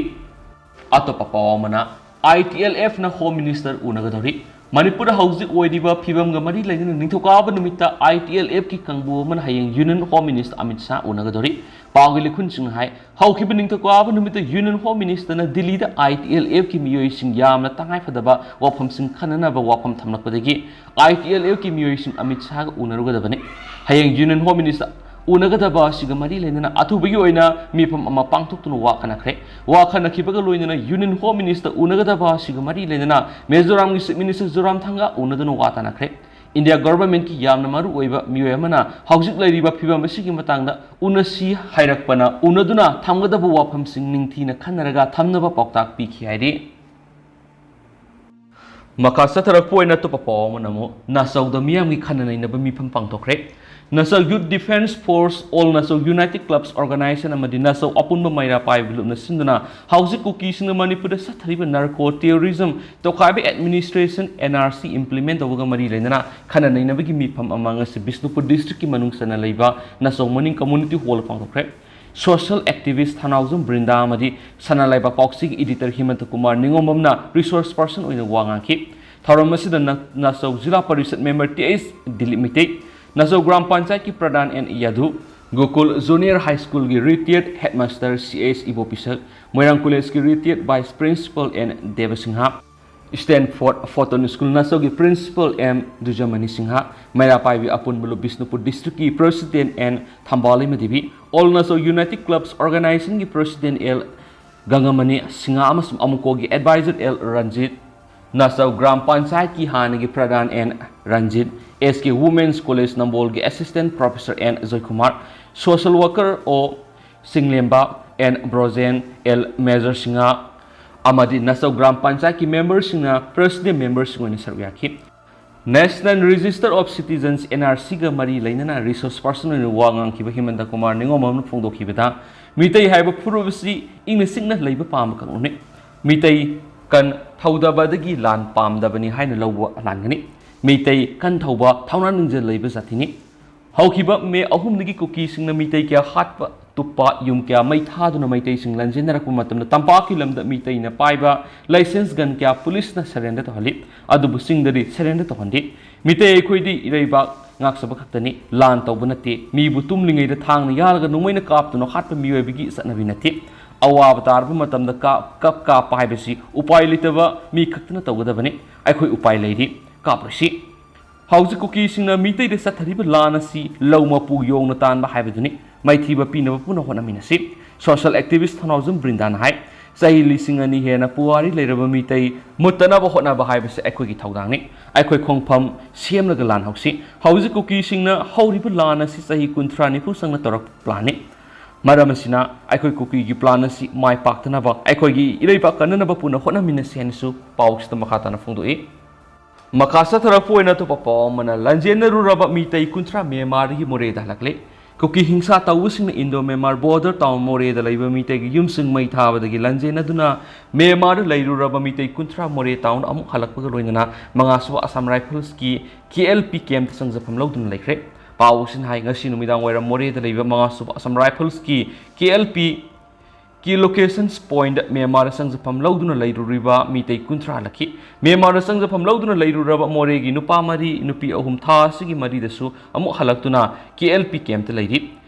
ꯑꯇꯣꯞꯄ ꯄꯥꯎ ꯑꯃꯅ, I T L F ꯅ Home Minister ꯎꯅꯒꯗꯧꯔꯤ꯫ ꯃꯅꯤꯄꯨꯔꯗ ꯍꯧꯖꯤꯛ ꯑꯣꯏꯔꯤꯕ ꯐꯤꯕꯝꯒ ꯃꯔꯤ ꯂꯩꯅꯅ ꯅꯤꯡꯊꯧꯀꯥꯕ ꯅꯨꯃꯤꯠꯇ I T L F ꯀꯤ ꯀꯥꯡꯕꯨ ꯑꯃꯅ ꯍꯌꯦꯡ Union Home Minister Amit Shah ꯎꯅꯒꯗꯧꯔꯤ꯫ ꯄꯥꯎꯒꯤ ꯂꯤꯈꯨꯟꯁꯤꯡꯅ ꯍꯥꯏ, ꯍꯧꯈꯤꯕ ꯅꯤꯡꯊꯧꯀꯥꯕ ꯅꯨꯃꯤꯠꯇ Union Home Minister ꯅ ꯗꯤꯜꯂꯤꯗ I T L F ꯀꯤ ꯃꯤꯑꯣꯏꯁꯤꯡ ꯌꯥꯝꯅ ꯇꯉꯥꯏꯐꯗꯕ ꯋꯥꯐꯝꯁꯤꯡ ꯈꯟꯅꯅꯕ ꯋꯥꯐꯝ ꯊꯝꯂꯛꯄꯗꯒꯤ I T L F ꯀꯤ ꯃꯤꯑꯣꯏꯁꯤꯡ ꯑꯃꯤꯠ ꯁꯥꯍꯒ ꯎꯅꯔꯨꯒꯗꯕꯅꯤ꯫ ꯍꯌꯦꯡ Union Home Minister ꯎꯅꯒꯗꯕ ꯑꯁꯤꯒ ꯃꯔꯤ ꯂꯩꯅꯅ ꯑꯊꯨꯕꯒꯤ ꯑꯣꯏꯅ ꯃꯤꯐꯝ ꯑꯃ ꯄꯥꯡꯊꯣꯛꯇꯨꯅ ꯋꯥ ꯈꯟꯅꯈ꯭ꯔꯦ꯫ ꯋꯥ ꯈꯟꯅꯈꯤꯕꯒ ꯂꯣꯏꯅꯅ Union Home Minister ꯎꯅꯒꯗꯕ ꯑꯁꯤꯒ ꯃꯔꯤ ꯂꯩꯅꯅ ꯃꯤꯖꯣꯔꯥꯝꯒꯤ Chief Minister ꯖꯣꯔꯥꯝꯊꯪꯒ ꯎꯅꯗꯨꯅ ꯋꯥ ꯇꯥꯅꯈ꯭ꯔꯦ꯫ ꯏꯟꯗꯤꯌꯥ government ꯀꯤ ꯌꯥꯝꯅ ꯃꯔꯨ ꯑꯣꯏꯕ ꯃꯤꯑꯣꯏ ꯑꯃꯅ ꯍꯧꯖꯤꯛ ꯂꯩꯔꯤꯕ ꯐꯤꯕꯝ ꯑꯁꯤꯒꯤ ꯃꯇꯥꯡꯗ ꯎꯅꯁꯤ ꯍꯥꯏꯔꯛꯄꯅ ꯎꯅꯗꯨꯅ ꯊꯝꯒꯗꯕ ꯋꯥꯐꯝꯁꯤꯡ ꯅꯤꯡꯊꯤꯅ ꯈꯟꯅꯔꯒ ꯊꯝꯅꯕ ꯄꯥꯎꯇꯥꯛ ꯄꯤꯈꯤ ꯍꯥꯏꯔꯤ꯫ ꯃꯈꯥ ꯆꯠꯊꯔꯛꯄ ꯑꯣꯏꯅ ꯑꯇꯣꯞꯄ ꯄꯥꯎ ꯑꯃꯅ ꯑꯃꯨꯛ ꯅꯥꯆꯧꯗ ꯃꯤꯌꯥꯝꯒꯤ ꯈꯟꯅ ꯅꯩꯅꯕ ꯃꯤꯐꯝ ꯄꯥꯡꯊꯣꯛꯈ꯭ꯔꯦ꯫ ꯅꯥꯆꯧ Youth Defence Force, All Nacho Unity Clubs Organisation ꯑꯃꯗꯤ ꯅꯥꯆꯧ ꯑꯄꯨꯟꯕ ꯃꯩꯔꯥ ꯄꯥꯏꯕ ꯂꯨꯞꯅ ꯁꯤꯟꯗꯨꯅ ꯍꯧꯖꯤꯛ ꯀꯨꯀꯤꯁꯤꯡꯅ ꯃꯅꯤꯄꯨꯔꯗ ꯆꯠꯊꯔꯤꯕ narco terrorism ꯇꯣꯈꯥꯏꯕ administration N R C implement ꯇꯧꯕꯒ ꯃꯔꯤ ꯂꯩꯅꯅ ꯈꯟꯅ ꯅꯩꯅꯕꯒꯤ ꯃꯤꯐꯝ ꯑꯃ ꯉꯁꯤ ꯕꯤꯁꯅꯨꯄꯨꯔ district ꯀꯤ ꯃꯅꯨꯡ ꯆꯟꯅ ꯂꯩꯕ ꯅꯥꯆꯧ ꯃꯅꯤꯡ community hall ꯗ ꯄꯥꯡꯊꯣꯛꯈ꯭ꯔꯦ꯫ Social activist ꯊꯅꯥꯎꯖꯝ ꯕ꯭ꯔꯤꯟꯗꯥ ꯑꯃꯗꯤ ꯁꯅꯥ ꯂꯩꯕꯥꯛ ꯄꯥꯎꯆꯦꯒꯤ editor ꯍꯤꯃꯟꯇ ꯀꯨꯃꯥꯔ ꯅꯤꯉꯣꯝꯕꯝꯅ resource person ꯑꯣꯏꯅ ꯋꯥ ꯉꯥꯡꯈꯤ꯫ ꯊꯧꯔꯝ ꯑꯁꯤꯗ ꯅ-, Nachou zila parishad member T H Dilip Meitei, Nachou gram ꯄꯟꯆꯥꯌꯠꯀꯤ pradhan N Yadu, Gokul junior high ꯁ꯭ꯀꯨꯜꯒꯤ retired headmaster C S Ibopishak, Moirang ꯀꯣꯂꯦꯖꯀꯤ retired vice principal N Debsingh, Stanford photon school ꯅꯆꯧꯒꯤ ꯄ꯭ꯔꯤꯟꯁꯤꯄꯜ ꯑꯦꯝ ꯗꯨꯖꯃꯅꯤ ꯁꯤꯡꯍ, ꯃꯩꯔꯥ ꯄꯥꯏꯕꯤ ꯑꯄꯨꯟꯕ ꯂꯨꯞ ꯕꯤꯁꯅꯨꯄꯨꯔ ꯗꯤꯁꯇ꯭ꯔꯤꯛꯀꯤ president N Thambalima Devi, all Nachou united clubs ꯑꯣꯔꯒꯅꯥꯏꯖꯦꯁꯟꯒꯤ ꯄ꯭ꯔꯦꯁꯤꯗꯦꯟꯠ ꯑꯦꯜ ꯒꯪꯒꯃꯅꯤ ꯁꯤꯡꯍ ꯑꯃꯁꯨꯡ ꯑꯃꯨꯀꯣꯒꯤ ꯑꯦꯗꯚꯥꯏꯖꯔ ꯑꯦꯜ ꯔꯟꯖꯤꯠ, ꯅꯆꯧ ꯒ꯭ꯔꯥꯝ ꯄꯟꯆꯥꯌꯠꯀꯤ ꯍꯥꯟꯅꯒꯤ ꯄ꯭ꯔꯙꯥꯟ N Ranjit, S K women's college ꯅꯝꯕꯣꯜꯒꯤ assistant professor N Joykumar, social worker O Singlemba, N Brojen, L Major Singh ꯑꯃꯗꯤ ꯅꯆꯧ ꯒ꯭ꯔꯥꯝ ꯄꯟꯆꯥꯌꯠꯀꯤ ꯃꯦꯝꯕꯔꯁꯤꯡꯅ ꯄ꯭ꯔꯦꯁꯤꯗꯦꯟꯠ ꯃꯦꯝꯕꯔꯁꯤꯡ ꯑꯣꯏꯅ ꯁꯔꯨꯛ ꯌꯥꯈꯤ꯫ National Register of Citizens, N R C ꯒ ꯃꯔꯤ ꯂꯩꯅꯅ ꯔꯤꯁꯣꯔꯁ ꯄꯔꯁꯟ ꯑꯣꯏꯅ ꯋꯥ ꯉꯥꯡꯈꯤꯕ ꯍꯤꯃꯟꯇ ꯀꯨꯃꯥꯔ ꯅꯤꯉꯣꯝꯕꯝꯅ ꯐꯣꯡꯗꯣꯛꯈꯤꯕꯗ, ꯃꯤꯇꯩ ꯍꯥꯏꯕ ꯐꯨꯔꯨꯞ ꯑꯁꯤ ꯏꯪꯅ ꯆꯤꯛꯅ ꯂꯩꯕ ꯄꯥꯝꯕ ꯀꯥꯡꯂꯨꯞꯅꯤ꯫ ꯃꯤꯇꯩ ꯀꯟ ꯊꯧꯗꯕꯗꯒꯤ ꯂꯥꯟ ꯄꯥꯝꯗꯕꯅꯤ ꯍꯥꯏꯅ ꯂꯧꯕ ꯂꯥꯟꯒꯅꯤ꯫ ꯃꯤꯇꯩ ꯀꯟ ꯊꯧꯕ ꯊꯧꯅꯥ ꯅꯤꯡꯖ ꯂꯩꯕ ꯖꯥꯇꯤꯅꯤ꯫ ꯍꯧꯈꯤꯕ ꯃꯦ ꯑꯍꯨꯝꯗꯒꯤ ꯀꯨꯀꯤꯁꯤꯡꯅ ꯃꯤꯇꯩ ꯀꯌꯥ ꯍꯥꯠꯄ, ꯇꯨꯞꯄ, ꯌꯨꯝ ꯀꯌꯥ ꯃꯩ ꯊꯥꯗꯨꯅ ꯃꯩꯇꯩꯁꯤꯡ ꯂꯥꯟꯖꯦꯟꯅꯔꯛꯄ ꯃꯇꯝꯗ ꯇꯝꯄꯥꯛꯀꯤ ꯂꯝꯗ ꯃꯤꯇꯩꯅ ꯄꯥꯏꯕ ꯂꯥꯏꯁꯦꯟꯁ ꯒꯟ ꯀꯌꯥ ꯄꯨꯂꯤꯁꯅ ꯁꯔꯦꯟꯗꯔ ꯇꯧꯍꯜꯂꯤ꯫ ꯑꯗꯨꯕꯨ ꯆꯤꯡꯗꯗꯤ ꯁꯔꯦꯟꯗꯔ ꯇꯧꯍꯟꯗꯦ꯫ ꯃꯤꯇꯩ ꯑꯩꯈꯣꯏꯗꯤ ꯏꯔꯩꯕꯥꯛ ꯉꯥꯛꯆꯕ ꯈꯛꯇꯅꯤ, ꯂꯥꯟ ꯇꯧꯕ ꯅꯠꯇꯦ꯫ ꯃꯤꯕꯨ ꯇꯨꯝꯂꯤꯉꯩꯗ ꯊꯥꯡꯅ ꯌꯥꯜꯂꯒ ꯅꯣꯡꯃꯩꯅ ꯀꯥꯞꯇꯨꯅ ꯍꯥꯠꯄ ꯃꯤꯑꯣꯏꯕꯒꯤ ꯆꯠꯅꯕꯤ ꯅꯠꯇꯦ꯫ ꯑꯋꯥꯕ ꯇꯥꯔꯕ ꯃꯇꯝꯗ ꯀꯥꯞ-, ꯀꯞ ꯀꯥꯞꯄ ꯍꯥꯏꯕꯁꯤ ꯎꯄꯥꯏ ꯂꯩꯇꯕ ꯃꯤ ꯈꯛꯇꯅ ꯇꯧꯒꯗꯕꯅꯤ꯫ ꯑꯩꯈꯣꯏ ꯎꯄꯥꯏ ꯂꯩꯔꯤ, ꯀꯥꯞꯂꯣꯏꯁꯤ꯫ ꯍꯧꯖꯤꯛ ꯀꯨꯀꯤꯁꯤꯡꯅ ꯃꯤꯇꯩꯗ ꯆꯠꯊꯔꯤꯕ ꯂꯥꯟ ꯑꯁꯤ ꯂꯧ ꯃꯄꯨ ꯌꯣꯡꯅ ꯇꯥꯟꯕ ꯍꯥꯏꯕꯗꯨꯅꯤ꯫ ꯃꯥꯏꯊꯤꯕ ꯄꯤꯅꯕ ꯄꯨꯟꯅ ꯍꯣꯠꯅꯃꯤꯟꯅꯁꯤ꯫ ꯁꯣꯁꯤꯌꯦꯜ ꯑꯦꯛꯇꯤꯚꯤꯁ꯭ꯠ ꯊꯧꯅꯥꯎꯖꯝ ꯕ꯭ꯔꯤꯟꯗꯥꯅ ꯍꯥꯏ, ꯆꯍꯤ ꯂꯤꯁꯤꯡ ꯑꯅꯤ ꯍꯦꯟꯅ ꯄꯨꯋꯥꯔꯤ ꯂꯩꯔꯕ ꯃꯤꯇꯩ ꯃꯨꯠꯇꯅꯕ ꯍꯣꯠꯅꯕ ꯍꯥꯏꯕꯁꯤ ꯑꯩꯈꯣꯏꯒꯤ ꯊꯧꯗꯥꯡꯅꯤ꯫ ꯑꯩꯈꯣꯏ ꯈꯣꯡꯐꯝ ꯁꯦꯝꯂꯒ ꯂꯥꯟ ꯍꯧꯁꯤ꯫ ꯍꯧꯖꯤꯛ ꯀꯨꯀꯤꯁꯤꯡꯅ ꯍꯧꯔꯤꯕ ꯂꯥꯟ ꯑꯁꯤ ꯆꯍꯤ ꯀꯨꯟꯊ꯭ꯔꯥ ꯅꯤꯐꯨ ꯆꯪꯅ ꯇꯧꯔꯛꯄ ꯄ꯭ꯂꯥꯟꯅꯤ꯫ ꯃꯔꯝ ꯑꯁꯤꯅ ꯑꯩꯈꯣꯏ ꯀꯨꯀꯤꯒꯤ ꯄ꯭ꯂꯥꯟ ꯑꯁꯤ ꯃꯥꯏ ꯄꯥꯛꯇꯅꯕ ꯑꯩꯈꯣꯏꯒꯤ ꯏꯔꯩꯕꯥꯛ ꯀꯟꯅꯅꯕ ꯄꯨꯟꯅ ꯍꯣꯠꯅꯃꯤꯟꯅꯁꯤ ꯍꯥꯏꯅꯁꯨ ꯄꯥꯎꯁꯤꯗ ꯃꯈꯥ ꯇꯥꯅ ꯐꯣꯡꯗꯣꯛꯏ꯫ ꯃꯈꯥ ꯆꯠꯊꯔꯛꯄ ꯑꯣꯏꯅ ꯑꯇꯣꯞꯄ ꯄꯥꯎ ꯑꯃꯅ, ꯂꯥꯟꯖꯦꯟꯅꯔꯨꯔꯕ ꯃꯤꯇꯩ ꯀꯨꯟꯊ꯭ꯔꯥ ꯃ꯭ꯌꯥꯟꯃꯥꯔꯗꯒꯤ ꯃꯣꯔꯦꯗ ꯍꯜꯂꯛꯂꯦ꯫ ꯀꯨꯀꯤ ꯍꯤꯡꯁꯥ ꯇꯧꯕꯁꯤꯡꯅ ꯏꯟꯗꯣ ꯃ꯭ꯌꯥꯟꯃꯥꯔ ꯕꯣꯔꯗꯔ ꯇꯥꯎꯟ ꯃꯣꯔꯦꯗ ꯂꯩꯕ ꯃꯤꯇꯩꯒꯤ ꯌꯨꯝꯁꯤꯡ ꯃꯩ ꯊꯥꯕꯗꯒꯤ ꯂꯥꯟꯖꯦꯟꯅꯗꯨꯅ ꯃ꯭ꯌꯥꯟꯃꯥꯔꯗ ꯂꯩꯔꯨꯔꯕ ꯃꯤꯇꯩ ꯀꯨꯟꯊ꯭ꯔꯥ ꯃꯣꯔꯦ ꯇꯥꯎꯟ ꯑꯃꯨꯛ ꯍꯜꯂꯛꯄꯒ ꯂꯣꯏꯅꯅ ꯃꯉꯥꯁꯨꯕ ꯑꯁꯥꯝ ꯔꯥꯏꯐꯜꯁꯀꯤ ꯀꯦ ꯑꯦꯜ ꯄꯤ ꯀꯦꯝꯞꯇ ꯆꯪꯖꯐꯝ ꯂꯧꯗꯨꯅ ꯂꯩꯈ꯭ꯔꯦ꯫ ꯄꯥꯎꯁꯤꯅ ꯍꯥꯏ, ꯉꯁꯤ ꯅꯨꯃꯤꯗꯥꯡ ꯋꯥꯏꯔꯝ ꯃꯣꯔꯦꯗ ꯂꯩꯕ ꯃꯉꯥꯁꯨꯕ ꯑꯁꯥꯝ ꯔꯥꯏꯐꯜꯁꯀꯤ ꯀꯦ ꯑꯦꯜ ꯄꯤ ꯀꯤ ꯂꯣꯀꯦꯁꯟꯁ ꯄꯣꯏꯟꯠ ꯃ꯭ꯌꯥꯟꯃꯥꯔꯗ ꯆꯪꯖꯐꯝ ꯂꯧꯗꯨꯅ ꯂꯩꯔꯨꯔꯤꯕ ꯃꯤꯇꯩ ꯀꯨꯟꯊ꯭ꯔꯥ ꯍꯜꯂꯛꯈꯤ꯫ ꯃ꯭ꯌꯥꯟꯃꯥꯔꯗ ꯆꯪꯖꯐꯝ ꯂꯧꯗꯨꯅ ꯂꯩꯔꯨꯔꯕ ꯃꯣꯔꯦꯒꯤ ꯅꯨꯄꯥ ꯃꯔꯤ, ꯅꯨꯄꯤ ꯑꯍꯨꯝ ꯊꯥ ꯑꯁꯤꯒꯤ ꯃꯔꯤꯗꯁꯨ ꯑꯃꯨꯛ ꯍꯜꯂꯛꯇꯨꯅ ꯀꯦ ꯑꯦꯜ ꯄꯤ ꯀꯦꯝꯞꯇ ꯂꯩꯔꯤ꯫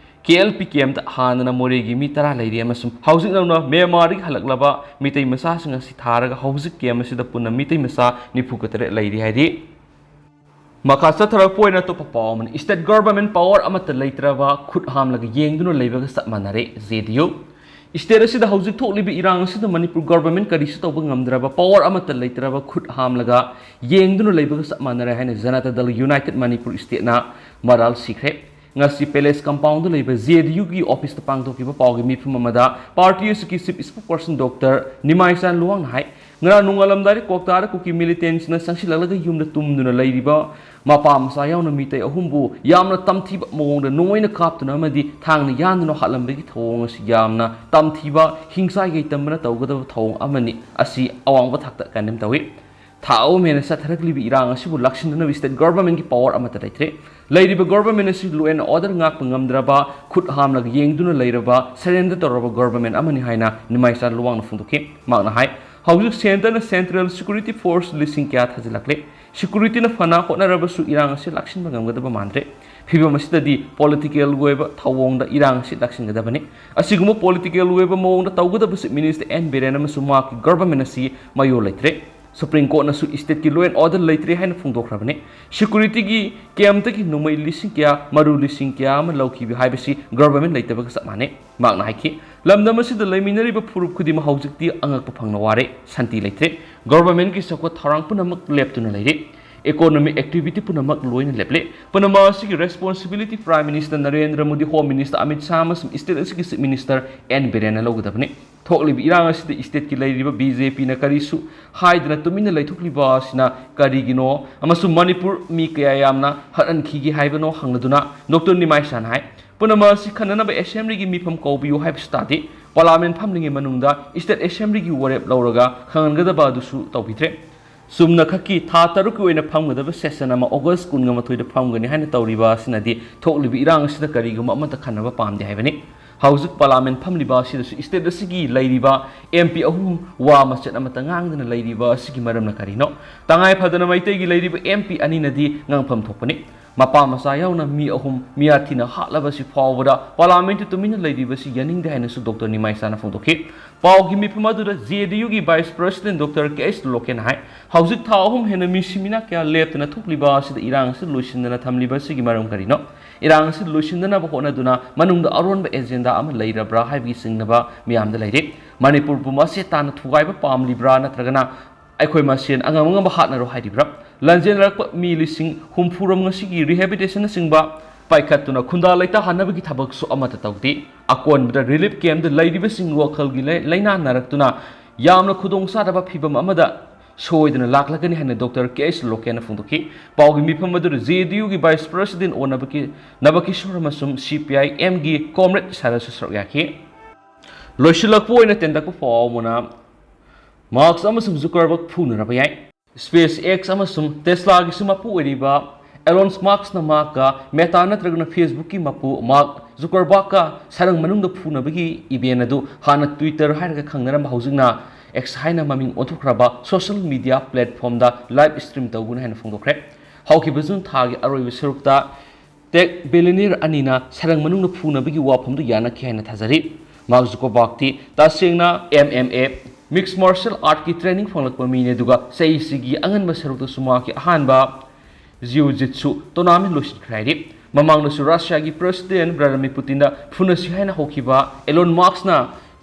ꯀꯦ ꯑꯦꯜ ꯄꯤ ꯀꯦꯝꯗ ꯍꯥꯟꯅꯅ ꯃꯣꯔꯦꯒꯤ ꯃꯤ ꯇꯔꯥ ꯂꯩꯔꯤ ꯑꯃꯁꯨꯡ ꯍꯧꯖꯤꯛ ꯅꯧꯅ ꯃ꯭ꯌꯥꯟꯃꯥꯔꯗꯒꯤ ꯍꯜꯂꯛꯂꯕ ꯃꯤꯇꯩ ꯃꯆꯥꯁꯤꯡ ꯑꯁꯤ ꯊꯥꯔꯒ ꯍꯧꯖꯤꯛ ꯀꯦꯝ ꯑꯁꯤꯗ ꯄꯨꯟꯅ ꯃꯤꯇꯩ ꯃꯆꯥ ꯅꯤꯐꯨꯒ ꯇꯔꯦꯠ ꯂꯩꯔꯤ ꯍꯥꯏꯔꯤ꯫ ꯃꯈꯥ ꯆꯠꯊꯔꯛꯄ ꯑꯣꯏꯅ ꯑꯇꯣꯞꯄ ꯄꯥꯎ ꯑꯃꯅ, state government power ꯑꯃꯠꯇ ꯂꯩꯇ꯭ꯔꯕ, ꯈꯨꯠ ꯍꯥꯝꯂꯒ ꯌꯦꯡꯗꯨꯅ ꯂꯩꯕꯒ ꯆꯞ ꯃꯥꯟꯅꯔꯦ, ꯖꯦ ꯗꯤ ꯌꯨ꯫ State ꯑꯁꯤꯗ ꯍꯧꯖꯤꯛ ꯊꯣꯛꯂꯤꯕ ꯏꯔꯥꯡ ꯑꯁꯤꯗ ꯃꯅꯤꯄꯨꯔ government ꯀꯔꯤꯁꯨ ꯇꯧꯕ ꯉꯝꯗ꯭ꯔꯕ, power ꯑꯃꯠꯇ ꯂꯩꯇ꯭ꯔꯕ, ꯈꯨꯠ ꯍꯥꯝꯂꯒ ꯌꯦꯡꯗꯨꯅ ꯂꯩꯕꯒ ꯆꯞ ꯃꯥꯟꯅꯔꯦ ꯍꯥꯏꯅ ꯖꯅꯇꯥ ꯗꯜ United ꯃꯅꯤꯄꯨꯔ stateꯅ ꯃꯔꯥꯜ ꯁꯤꯈ꯭ꯔꯦ꯫ ꯉꯁꯤ Palace compoundꯗ ꯂꯩꯕ ꯖꯦ ꯗꯤ ꯌꯨꯒꯤ officeꯇ ꯄꯥꯡꯊꯣꯛꯈꯤꯕ ꯄꯥꯎꯒꯤ ꯃꯤꯐꯝ ꯑꯃꯗ party ꯑꯁꯤꯒꯤ chief spokesperson Doctor ꯅꯤꯃꯥꯏꯆꯥꯟ ꯂꯨꯋꯥꯡꯅ ꯍꯥꯏ, ꯉꯔꯥꯡ ꯅꯣꯡꯉꯥꯜꯂꯝꯗꯥꯏꯗ ꯀ꯭ꯋꯥꯛꯇꯥꯗ ꯀꯨꯀꯤ militantsꯅ ꯆꯪꯁꯤꯜꯂꯛꯂꯒ ꯌꯨꯝꯗ ꯇꯨꯝꯗꯨꯅ ꯂꯩꯔꯤꯕ ꯃꯄꯥ ꯃꯆꯥ ꯌꯥꯎꯅ ꯃꯤꯇꯩ ꯑꯍꯨꯝꯕꯨ ꯌꯥꯝꯅ ꯇꯝꯊꯤꯕ ꯃꯑꯣꯡꯗ ꯅꯣꯡꯃꯩꯅ ꯀꯥꯞꯇꯨꯅ ꯑꯃꯗꯤ ꯊꯥꯡꯅ ꯌꯥꯟꯗꯨꯅ ꯍꯥꯠꯂꯝꯕꯒꯤ ꯊꯧꯑꯣꯡ ꯑꯁꯤ ꯌꯥꯝꯅ ꯇꯝꯊꯤꯕ, ꯍꯤꯡꯆꯥꯏꯒꯩ ꯇꯝꯕꯅ ꯇꯧꯒꯗꯕ ꯊꯧꯑꯣꯡ ꯑꯃꯅꯤ꯫ ꯑꯁꯤ ꯑꯋꯥꯡꯕ ꯊꯥꯛꯇ condemn ꯇꯧꯏ꯫ ꯊꯥ ꯑꯍꯨꯝ ꯍꯦꯟꯅ ꯆꯠꯊꯔꯛꯂꯤꯕ ꯏꯔꯥꯡ ꯑꯁꯤꯕꯨ ꯂꯥꯛꯁꯤꯟꯅꯅꯕ state governmentꯀꯤ power ꯑꯃꯠꯇ ꯂꯩꯇ꯭ꯔꯦ꯫ ꯂꯩꯔꯤꯕ government ꯑꯁꯤ law and order ꯉꯥꯛꯄ ꯉꯝꯗ꯭ꯔꯕ, ꯈꯨꯠ ꯍꯥꯝꯂꯒ ꯌꯦꯡꯗꯨꯅ ꯂꯩꯔꯕ, surrender ꯇꯧꯔꯕ government ꯑꯃꯅꯤ ꯍꯥꯏꯅ ꯅꯤꯃꯥꯏꯆꯥꯟ ꯂꯨꯋꯥꯡꯅ ꯐꯣꯡꯗꯣꯛꯈꯤ꯫ ꯃꯍꯥꯛꯅ ꯍꯥꯏ, ꯍꯧꯖꯤꯛ centreꯅ central security force ꯂꯤꯁꯤꯡ ꯀꯌꯥ ꯊꯥꯖꯤꯜꯂꯛꯂꯦ꯫ Securityꯅ ꯐꯅ ꯍꯣꯠꯅꯔꯕꯁꯨ ꯏꯔꯥꯡ ꯑꯁꯤ ꯂꯥꯛꯁꯤꯟꯕ ꯉꯝꯒꯗꯕ ꯃꯥꯟꯗ꯭ꯔꯦ꯫ ꯐꯤꯕꯝ ꯑꯁꯤꯗꯗꯤ political ꯑꯣꯏꯕ ꯊꯧꯑꯣꯡꯗ ꯏꯔꯥꯡ ꯑꯁꯤ ꯂꯥꯛꯁꯤꯟꯒꯗꯕꯅꯤ꯫ ꯑꯁꯤꯒꯨꯝꯕ political ꯑꯣꯏꯕ ꯃꯑꯣꯡꯗ ꯇꯧꯒꯗꯕꯁꯤ minister ꯑꯦꯟ ꯕꯤꯔꯦꯟ ꯑꯃꯁꯨꯡ ꯃꯍꯥꯛꯀꯤ government ꯑꯁꯤ ꯃꯌꯣꯜ ꯂꯩꯇ꯭ꯔꯦ꯫ Supreme Courtꯅꯁꯨ stateꯀꯤ law and order ꯂꯩꯇ꯭ꯔꯦ ꯍꯥꯏꯅ ꯐꯣꯡꯗꯣꯛꯈ꯭ꯔꯕꯅꯤ꯫ Securityꯒꯤ campꯇꯒꯤ ꯅꯣꯡꯃꯩ ꯂꯤꯁꯤꯡ ꯀꯌꯥ, ꯃꯔꯨ ꯂꯤꯁꯤꯡ ꯀꯌꯥ ꯑꯃ ꯂꯧꯈꯤꯕ ꯍꯥꯏꯕꯁꯤ government ꯂꯩꯇꯕꯒ ꯆꯞ ꯃꯥꯟꯅꯩ꯫ ꯃꯍꯥꯛꯅ ꯍꯥꯏꯈꯤ, ꯂꯝꯗꯝ ꯑꯁꯤꯗ ꯂꯩꯃꯤꯟꯅꯔꯤꯕ ꯐꯨꯔꯨꯞ ꯈꯨꯗꯤꯡꯃꯛ ꯍꯧꯖꯤꯛꯇꯤ ꯑꯉꯛꯄ ꯐꯪꯅ ꯋꯥꯔꯦ, ꯁꯥꯟꯇꯤ ꯂꯩꯇ꯭ꯔꯦ꯫ Governmentꯀꯤ ꯆꯥꯎꯈꯠ ꯊꯧꯔꯥꯡ ꯄꯨꯝꯅꯃꯛ ꯂꯦꯞꯇꯨꯅ ꯂꯩꯔꯦ꯫ Economic activity ꯄꯨꯝꯅꯃꯛ ꯂꯣꯏꯅ ꯂꯦꯞꯂꯦ꯫ ꯄꯨꯝꯅꯃꯛ ꯑꯁꯤꯒꯤ responsibility Prime Minister Narendra Modi, Home Minister Amit Shah ꯑꯃꯁꯨꯡ state ꯑꯁꯤꯒꯤ chief minister ꯑꯦꯟ ꯕꯤꯔꯦꯟꯅ ꯂꯧꯒꯗꯕꯅꯤ꯫ ꯊꯣꯛꯂꯤꯕ ꯏꯔꯥꯡ ꯑꯁꯤꯗ stateꯀꯤ ꯂꯩꯔꯤꯕ ꯕꯤ ꯖꯦ ꯄꯤꯅ ꯀꯔꯤꯁꯨ ꯍꯥꯏꯗꯅ ꯇꯨꯃꯤꯟꯅ ꯂꯩꯊꯣꯛꯂꯤꯕ ꯑꯁꯤꯅ ꯀꯔꯤꯒꯤꯅꯣ ꯑꯃꯁꯨꯡ ꯃꯅꯤꯄꯨꯔ ꯃꯤ ꯀꯌꯥ ꯌꯥꯝꯅ ꯍꯠꯍꯟꯈꯤꯒꯦ ꯍꯥꯏꯕꯅꯣ ꯍꯪꯂꯗꯨꯅ ꯗꯣꯛꯇꯔ ꯅꯤꯃꯥꯏꯁꯥꯟ ꯍꯥꯏ, ꯄꯨꯝꯅꯃꯛ ꯑꯁꯤ ꯈꯟꯅꯅꯕ assemblyꯒꯤ ꯃꯤꯐꯝ ꯀꯧꯕꯤꯌꯨ ꯍꯥꯏꯕꯁꯨ ꯇꯥꯗꯦ꯫ Parliament ꯐꯝꯂꯤꯉꯩ ꯃꯅꯨꯡꯗ state assemblyꯒꯤ ꯋꯥꯔꯦꯞ ꯂꯧꯔꯒ ꯈꯪꯍꯟꯒꯗꯕ ꯑꯗꯨꯁꯨ ꯇꯧꯕꯤꯗ꯭ꯔꯦ꯫ ꯆꯨꯝꯅ ꯈꯛꯀꯤ ꯊꯥ ꯇꯔꯨꯛꯀꯤ ꯑꯣꯏꯅ ꯐꯝꯒꯗꯕ session ꯑꯃ August ꯀꯨꯟꯒ ꯃꯥꯊꯣꯏꯗ ꯐꯝꯒꯅꯤ ꯍꯥꯏꯅ ꯇꯧꯔꯤꯕ ꯑꯁꯤꯅꯗꯤ ꯊꯣꯛꯂꯤꯕ ꯏꯔꯥꯡ ꯑꯁꯤꯗ ꯀꯔꯤꯒꯨꯝꯕ ꯑꯃꯠꯇ ꯈꯟꯅꯕ ꯄꯥꯝꯗꯦ ꯍꯥꯏꯕꯅꯤ꯫ ꯍꯧꯖꯤꯛ ꯄꯥꯔꯂꯥꯃꯦꯟ ꯐꯝꯂꯤꯕ ꯑꯁꯤꯗꯁꯨ ꯁ꯭ꯇꯦꯠ ꯑꯁꯤꯒꯤ ꯂꯩꯔꯤꯕ ꯑꯦꯝ ꯄꯤ ꯑꯍꯨꯝ ꯋꯥ ꯃꯆꯦꯠ ꯑꯃꯠꯇ ꯉꯥꯡꯗꯅ ꯂꯩꯔꯤꯕ ꯑꯁꯤꯒꯤ ꯃꯔꯝꯅ ꯀꯔꯤꯅꯣ? ꯇꯉꯥꯏ ꯐꯗꯅ ꯃꯩꯇꯩꯒꯤ ꯂꯩꯔꯤꯕ ꯑꯦꯝ ꯄꯤ ꯑꯅꯤꯅꯗꯤ ꯉꯥꯡꯐꯝ ꯊꯣꯛꯄꯅꯤ꯫ ꯃꯄꯥ ꯃꯆꯥ ꯌꯥꯎꯅ ꯃꯤ ꯑꯍꯨꯝ ꯃꯤꯌꯥꯊꯤꯅ ꯍꯥꯠꯂꯕꯁꯤ ꯐꯥꯎꯕꯗ ꯄꯥꯔꯂꯥꯃꯦꯟꯇꯨ ꯇꯨꯃꯤꯟꯅ ꯂꯩꯔꯤꯕꯁꯤ ꯌꯥꯅꯤꯡꯗꯦ ꯍꯥꯏꯅꯁꯨ ꯗꯣꯛꯇꯔ ꯅꯤꯃꯥꯏꯆꯥꯅ ꯐꯣꯡꯗꯣꯛꯈꯤ꯫ ꯄꯥꯎꯒꯤ ꯃꯤꯐꯝ ꯑꯗꯨꯗ ꯖꯦ ꯑꯦꯟ ꯌꯨꯒꯤ ꯚꯥꯏꯁ ꯄ꯭ꯔꯁꯤꯗꯦꯟ ꯗꯣꯛꯇꯔ ꯀꯦ ꯑꯩꯆ ꯂꯣꯀꯦꯟ ꯍꯥꯏ, ꯍꯧꯖꯤꯛ ꯊꯥ ꯑꯍꯨꯝ ꯍꯦꯟꯅ ꯃꯤꯁꯤ ꯃꯤꯅꯥ ꯀꯌꯥ ꯂꯦꯞꯇꯅ ꯊꯣꯛꯂꯤꯕ ꯑꯁꯤꯗ ꯏꯔꯥꯡ ꯑꯁꯤ ꯂꯣꯏꯁꯤꯟꯗꯅ ꯊꯝꯂꯤꯕ ꯑꯁꯤꯒꯤ ꯃꯔꯝ ꯀꯔꯤꯅꯣ? ꯏꯔꯥꯡ ꯑꯁꯤ ꯂꯣꯏꯁꯤꯟꯗꯅꯕ ꯍꯣꯠꯅꯗꯨꯅ ꯃꯅꯨꯡꯗ ꯑꯔꯣꯟꯕ ꯑꯦꯖꯦꯟꯗꯥ ꯑꯃ ꯂꯩꯔꯕ꯭ꯔꯥ ꯍꯥꯏꯕꯒꯤ ꯆꯤꯡꯅꯕ ꯃꯤꯌꯥꯝꯗ ꯂꯩꯔꯤ꯫ ꯃꯅꯤꯄꯨꯔꯕꯨ ꯃꯁꯦ ꯇꯥꯅ ꯊꯨꯒꯥꯏꯕ ꯄꯥꯝꯂꯤꯕ꯭ꯔꯥ, ꯅꯠꯇ꯭ꯔꯒꯅ ꯑꯩꯈꯣꯏ ꯃꯁꯦꯟ ꯑꯉꯝ ꯑꯉꯝꯕ ꯍꯥꯠꯅꯔꯣ ꯍꯥꯏꯔꯤꯕ꯭ꯔꯥ? ꯂꯥꯟꯖꯦꯟꯅꯔꯛꯄ ꯃꯤ ꯂꯤꯁꯤꯡ ꯍꯨꯝꯐꯨꯔꯣꯝ ꯉꯁꯤꯒꯤ ꯔꯤꯍꯦꯕꯤꯂꯤꯇꯦꯁꯟꯅꯆꯤꯡꯕ ꯄꯥꯏꯈꯠꯇꯨꯅ ꯈꯨꯟꯗꯥ ꯂꯩꯇꯥꯍꯟꯅꯕꯒꯤ ꯊꯕꯛꯁꯨ ꯑꯃꯠꯇ ꯇꯧꯗꯦ꯫ ꯑꯀꯣꯟꯕꯗ ꯔꯤꯂꯤꯐ ꯀꯦꯝꯞꯇ ꯂꯩꯔꯤꯕꯁꯤꯡ ꯋꯥꯈꯜꯒꯤ ꯂꯩ-, ꯂꯩꯅꯥ ꯅꯥꯔꯛꯇꯨꯅ ꯌꯥꯝꯅ ꯈꯨꯗꯣꯡ ꯆꯥꯗꯕ ꯐꯤꯚꯝ ꯑꯃꯗ ꯁꯣꯏꯗꯅ ꯂꯥꯛꯂꯒꯅꯤ ꯍꯥꯏꯅ ꯗꯣꯛꯇꯔ ꯀꯦ ꯑꯩꯆ ꯂꯣꯀꯦꯟꯅ ꯐꯣꯡꯗꯣꯛꯈꯤ꯫ ꯄꯥꯎꯒꯤ ꯃꯤꯐꯝ ꯑꯗꯨꯗ ꯖꯦ ꯑꯦꯟ ꯌꯨꯒꯤ ꯚꯥꯏꯁ ꯄ꯭ꯔꯁꯤꯗꯦꯟ ꯑꯣ ꯅꯕꯀꯤ-, ꯅꯕꯀꯤꯁꯣꯔ ꯑꯃꯁꯨꯡ ꯁꯤ ꯄꯤ ꯑꯥꯏ ꯑꯦꯝꯒꯤ ꯀꯣꯝꯔꯦꯗ ꯁꯥꯔꯁꯨ ꯁꯔꯨꯛ ꯌꯥꯈꯤ꯫ ꯂꯣꯏꯁꯤꯜꯂꯛꯄ ꯑꯣꯏꯅ ꯇꯦꯟꯇꯛꯄ ꯄꯥꯎ ꯑꯃꯅ, ꯃꯥꯔꯛꯁ ꯑꯃꯁꯨꯡ ꯖꯨꯀꯔꯕꯔꯒ ꯐꯨꯅꯔꯕ ꯌꯥꯏ꯫ ꯁ꯭ꯄꯦꯁ ꯑꯦꯛꯁ ꯑꯃꯁꯨꯡ ꯇꯦꯁꯂꯥꯒꯤꯁꯨ ꯃꯄꯨ ꯑꯣꯏꯔꯤꯕ ꯑꯦꯂꯣꯟ ꯃꯥꯔꯛꯁꯅ ꯃꯍꯥꯛꯀ ꯃꯦꯇꯥ ꯅꯠꯇ꯭ꯔꯒꯅ ꯐꯦꯁꯕꯨꯛꯀꯤ ꯃꯄꯨ ꯃꯥꯔꯛ ꯖꯨꯀꯔꯕꯔꯒꯀ ꯁꯔꯪ ꯃꯅꯨꯡꯗ ꯐꯨꯅꯕꯒꯤ ꯏꯚꯦꯟ ꯑꯗꯨ ꯍꯥꯟꯅ ꯇ꯭ꯋꯤꯇꯔ ꯍꯥꯏꯔꯒ ꯈꯪꯅꯔꯝꯕ ꯍꯧꯖꯤꯛꯅ ꯑꯦꯛꯁ ꯍꯥꯏꯅ ꯃꯃꯤꯡ ꯑꯣꯟꯊꯣꯛꯈ꯭ꯔꯕ ꯁꯣꯁꯤꯌꯦꯜ ꯃꯤꯗꯤꯌꯥ ꯄ꯭ꯂꯦꯠꯐꯣꯔꯝꯗ ꯂꯥꯏꯚ ꯁ꯭ꯇ꯭ꯔꯤꯝ ꯇꯧꯒꯅꯤ ꯍꯥꯏꯅ ꯐꯣꯡꯗꯣꯛꯈ꯭ꯔꯦ꯫ ꯍꯧꯈꯤꯕ ꯖꯨꯟ ꯊꯥꯒꯤ ꯑꯔꯣꯏꯕ ꯁꯔꯨꯛꯇ ꯇꯦꯛ ꯕꯤꯂꯤꯅꯤꯌꯔ ꯑꯅꯤꯅ ꯁꯔꯪ ꯃꯅꯨꯡꯗ ꯐꯨꯅꯕꯒꯤ ꯋꯥꯐꯝꯗꯨ ꯌꯥꯅꯈꯤ ꯍꯥꯏꯅ ꯊꯥꯖꯔꯤ꯫ ꯃꯥꯔꯛ ꯖꯨꯀꯔꯕꯔꯒꯇꯤ ꯇꯁꯦꯡꯅ M M A, mix martial ꯑꯥꯔꯠꯀꯤ ꯇ꯭ꯔꯦꯅꯤꯡ ꯐꯪꯂꯛꯄ ꯃꯤꯅꯤ, ꯑꯗꯨꯒ ꯆꯍꯤꯁꯤꯒꯤ ꯑꯉꯟꯕ ꯁꯔꯨꯛꯇꯁꯨ ꯃꯍꯥꯛꯀꯤ ꯑꯍꯥꯟꯕ ꯖꯤꯎ ꯖꯤꯠꯁꯨ ꯇꯣꯔꯅꯥꯃꯦꯟ ꯂꯣꯏꯁꯤꯟꯈ꯭ꯔꯦ ꯍꯥꯏꯔꯤ꯫ ꯃꯃꯥꯡꯗꯁꯨ ꯔꯁꯤꯌꯥꯒꯤ ꯄ꯭ꯔꯁꯤꯗꯦꯟ ꯚ꯭ꯂꯥꯗꯤꯃꯤꯔ ꯄꯨꯇꯤꯟꯗ ꯐꯨꯅꯁꯤ ꯍꯥꯏꯅ ꯍꯧꯈꯤꯕ ꯑꯦꯂꯣꯟ ꯃꯥꯔꯛꯁꯅ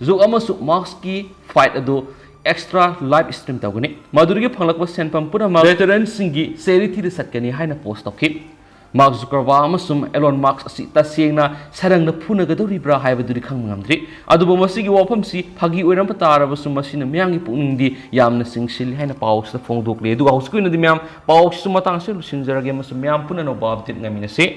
ꯖꯨꯛ ꯑꯃꯁꯨꯡ ꯃꯥꯔꯛꯁꯀꯤ ꯐꯥꯏꯠ ꯑꯗꯨ ꯑꯦꯛꯁꯇ꯭ꯔꯥ ꯂꯥꯏꯚ ꯁ꯭ꯇ꯭ꯔꯤꯝ ꯇꯧꯒꯅꯤ꯫ ꯃꯗꯨꯗꯒꯤ ꯐꯪꯂꯛꯄ ꯁꯦꯟꯐꯝ ꯄꯨꯝꯅꯃꯛ ꯚꯦꯇꯔꯟꯁꯤꯡꯒꯤ ꯆꯦꯔꯤꯇꯤꯗ ꯆꯠꯀꯅꯤ ꯍꯥꯏꯅ ꯄꯣꯁ ꯇꯧꯈꯤ꯫ ꯃꯥꯔꯛ ꯖꯨꯀꯔꯕꯔꯒ ꯑꯃꯁꯨꯡ ꯑꯦꯂꯣꯟ ꯃꯥꯔꯛꯁ ꯑꯁꯤ ꯇꯁꯦꯡꯅ ꯁꯔꯪꯗ ꯐꯨꯅꯒꯗꯧꯔꯤꯕ꯭ꯔꯥ ꯍꯥꯏꯕꯗꯨꯗꯤ ꯈꯪꯕ ꯉꯝꯗ꯭ꯔꯤ꯫ ꯑꯗꯨꯕꯨ ꯃꯁꯤꯒꯤ ꯋꯥꯐꯝꯁꯤ ꯐꯥꯒꯤ ꯑꯣꯏꯔꯝꯕ ꯇꯥꯔꯕꯁꯨ ꯃꯁꯤꯅ ꯃꯤꯌꯥꯝꯒꯤ ꯄꯨꯛꯅꯤꯡꯗꯤ ꯌꯥꯝꯅ ꯆꯤꯡꯁꯤꯜꯂꯤ ꯍꯥꯏꯅ ꯄꯥꯎ ꯑꯁꯤꯗ ꯐꯣꯡꯗꯣꯛꯂꯤ꯫ ꯑꯗꯨꯒ ꯍꯧꯖꯤꯛꯀꯤ ꯑꯣꯏꯅꯗꯤ ꯃꯌꯥꯝ ꯄꯥꯎ ꯑꯁꯤꯁꯨ ꯃꯇꯥꯡ ꯑꯁꯤꯗ ꯂꯣꯏꯁꯤꯟꯖꯔꯒꯦ ꯑꯃꯁꯨꯡ ꯃꯌꯥꯝ ꯄꯨꯟꯅ ꯑꯅꯧꯕ ꯑꯞꯗꯦꯠ ꯉꯥꯏꯃꯤꯟꯅꯁꯤ꯫